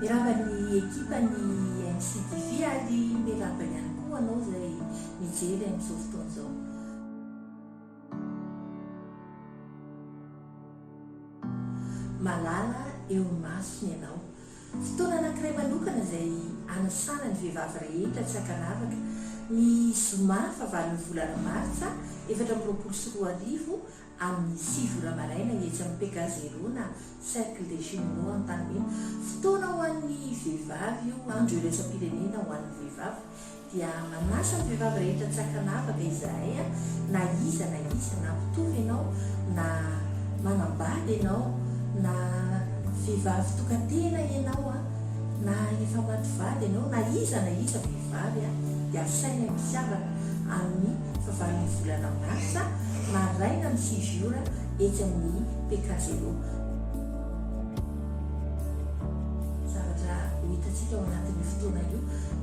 Miarahaba ny ekipan'ny MCTV ary miarahaba ihany koa anao izay mijery amin'izao fotoana izao. Malala eo imasony ianao. Fotoana anankiray manokana izay hanasana ny vehivavy rehetra tsy ankanavaka, ny zoma fahavalon'ny volana martsa 2024 amin'ny 9 ora maraina etsy amin'ny PK Zéro na Cercle des Cheminots Antanimena. Fotoana ho an'ny vehivavy io, andro iraisam-pirenena ho an'ny vehivavy. Dia manasa ny vehivavy rehetra tsy ankanavaka izahay a, na iza na iza, na mpitovo ianao, na manambady ianao, na vehivavy tokan-tena ianao a, na efa maty vady ianao, na iza na iza vehivavy a, dia asaina am-pitiavana amin'ny fahavalon'ny volana marsa, maraina amin'ny sivy ora etsy amin'ny PK Zéro. Zavatra ho hitantsika ao anatin'io fotoana io,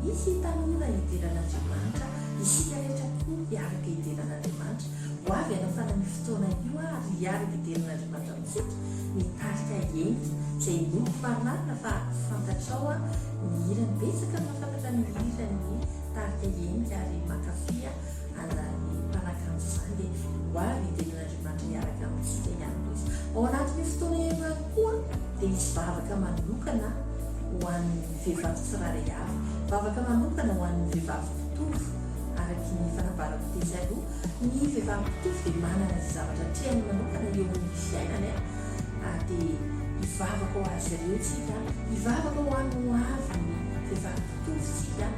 hisy tanora hidera an'Andriamanitra, isika rehetra koa hiaraka hidera an'Andriamanitra. Ho avy hanafana an'io fotoana io ary hiaraka hidera an'Andriamanitra amintsika ny tarika Henika, izay inoako marimarina fa fantatrao ny hirany. Betsaka ny mahafantatra ny hiran'ny tarika Henika ary mankafy an'izany mpanakanto izany dia ho avy hidera an'Andriamanitra hiaraka amintsika ihany koa izy. Ao anatin'io fotoana io ihany koa dia hisy vavaka manokana ho an'ny vehivavy tsirairay avy. Vavaka manokana ho an'ny vehivavy mpitovo, araky ny fanambarako tetsy aloha. Ny vehivavy mpitovo dia manana izay zavatra atrehany manokana eo amin'ny fiainany ary dia hivavaka ho azy ireo tsika, hivavaka ho an'ny ho avin'ny vehivavy mpitovo tsika,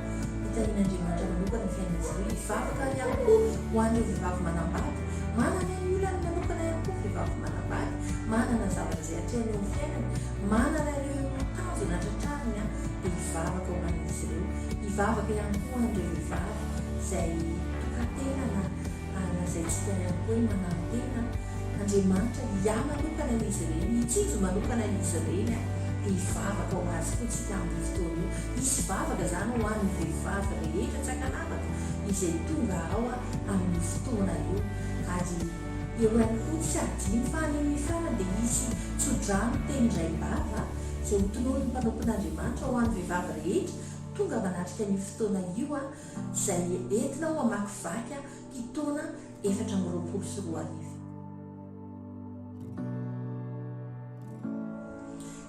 hitahian'Andriamanitra manokana ny fiainan'izy ireo, hivavaka ihany koa ho an'ireo vehivavy manambady, manana ny olany manokana ihany koa ny vehivavy manambady, manana ny zavatra izay atrehany eo amin'ny fiainany, manana ireo tanjona tratrariny dia hivavaka ho an'izy ireo, hivavaka ihany koa ho an'ireo vehivavy izay tokan-tena na lazaintsika ihany koa hoe mananotena, Andriamanitra hiahy manokana an'izy ireny, hitsinjo manokana an'izy ireny dia hivavaka ho azy koa tsika amin'io fotoana io. Hisy vavaka izany ho an'ny vehivavy rehetra tsy ankanavaka izay tonga ao amin'io fotoana io. Ary eo ihany koa tsy hadino fa any amin'ny farany dia hisy tsodrano teny indraim-bava izay hotononin'ny mpanompon'Andriamanitra ho an'ny vehivavy rehetra tonga manatrika an'io fotoana io izay entina ho hamakivaky ity taona 2024.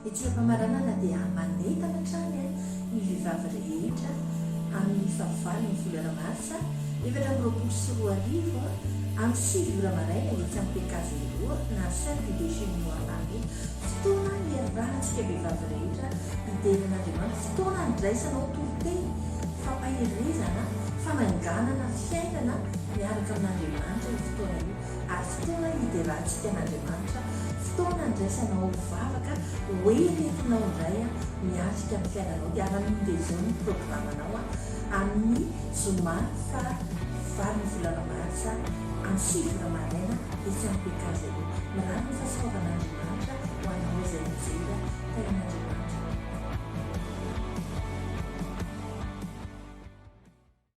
Ety am-pamaranana dia manentana hatrany ny vehivavy rehetra amin'ny fahavalon'ny volana martsa 2024 amin'ny 9 ora maraina etsy amin'ny PK Zéro na Cercle des Cheminots Antanimena. Fotoana iarahantsika vehivavy rehetra hidera an'Andriamanitra, fotoana handraisanao toriteny, fampaherezana, fananganana fiainana miaraka amin'Andriamanitra io fotoana io. Ary fotoana hiderantsika an'Andriamanitra, fotoana handraisanao vavaka ho entinao indray miatrika ny fiainanao. Dia arahin'ny izao ny programanao amin'ny zoma faha valon'ny volana martsa amin'ny 9 ora maraina etsy amin'ny PK Zéro. Mirary ny fahasoavan'Andriamanitra ho anao izay mijery. Tahin'Andriamanitra.